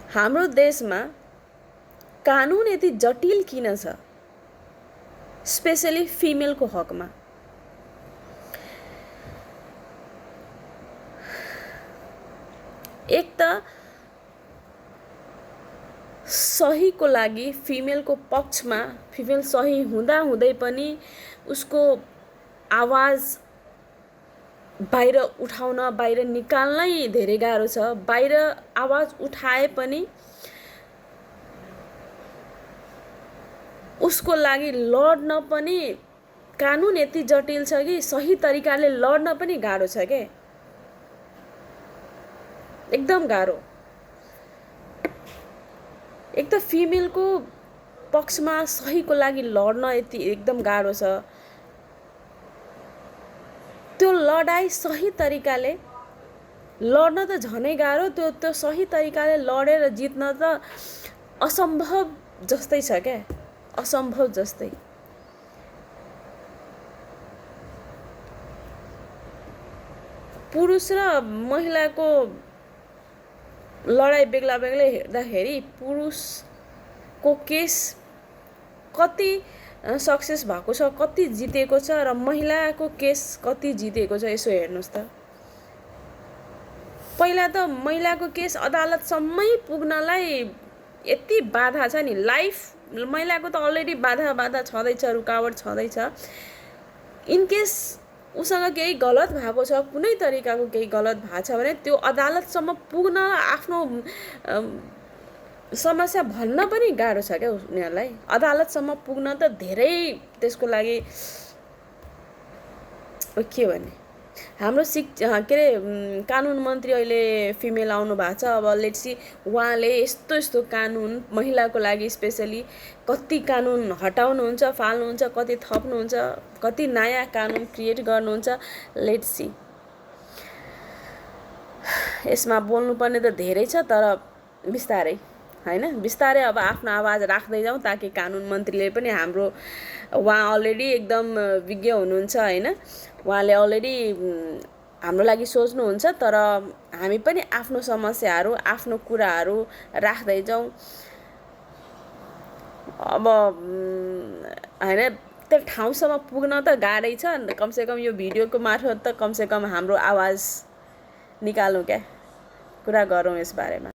हाम्रो देशमा कानुन यति जटिल किन छ, स्पेसली फिमेलको हकमा? एक त सहीको लागि फिमेलको पक्षमा फिमेल सही हुँदा हुँदै पनि उसको आवाज बाहिर उठाउन, बाहिर निकाल्नै धेरै गाह्रो छ। बाहिर आवाज उठाए पनि उसको लागि लड्न पनि कानुन यति जटिल छ कि सही तरिकाले लड्न पनि गाह्रो छ के, एकदम गाह्रो। एक त फिमेलको पक्षमा सहीको लागि लड्न यति एकदम गाह्रो छ। त्यो लडाई सही तरिकाले लड्न त झनै गाह्रो, त्यो सही तरिकाले लडेर जित्न त असम्भव जस्तै छ क्या, असम्भव जस्तै। पुरुष र महिलाको लडाई बेग्ला बेग्लै हेर्दाखेरि पुरुषको केस कति सक्सेस भएको छ, कति जितेको छ, र महिलाको केस कति जितेको छ, यसो हेर्नुहोस् त। पहिला त महिलाको केस अदालतसम्मै पुग्नलाई यति बाधा छ नि, लाइफ महिलाको त अलरेडी बाधा छँदैछ, रुकावट छँदैछ। इनकेस उसँग केही गलत भएको छ, कुनै तरिकाको केही गलत भएको छ भने त्यो अदालतसम्म पुग्न, आफ्नो समस्या भन्न पनि गाह्रो छ क्या उनीहरूलाई। अदालतसम्म पुग्न त धेरै त्यसको लागि के भने, हाम्रो के अरे कानुन मन्त्री अहिले फिमेल आउनु भएको छ। अब लेट्स सी उहाँले यस्तो यस्तो कानुन महिलाको लागि स्पेसली कति कानुन हटाउनुहुन्छ, फाल्नुहुन्छ, कति थप्नुहुन्छ, कति नयाँ कानुन क्रिएट गर्नुहुन्छ, लेट्स सी। यसमा बोल्नुपर्ने त धेरै छ, तर बिस्तारै हैन, बिस्तारै अब आफ्नो आवाज राख्दै जाउँ, ताकि कानुन मन्त्रीले पनि उहाँ अलरेडी एकदम विज्ञ हुनुहुन्छ हैन, उहाँले अलरेडी हाम्रो लागि सोच्नुहुन्छ। तर हामी पनि आफ्नो समस्याहरू, आफ्नो कुराहरू राख्दै जाउँ। अब हैन, त्यो ठाउँसम्म पुग्न त गाह्रै छ, कमसेकम यो भिडियोको मार्फत त कमसेकम हाम्रो आवाज निकालौँ क्या, कुरा गरौँ यस बारेमा।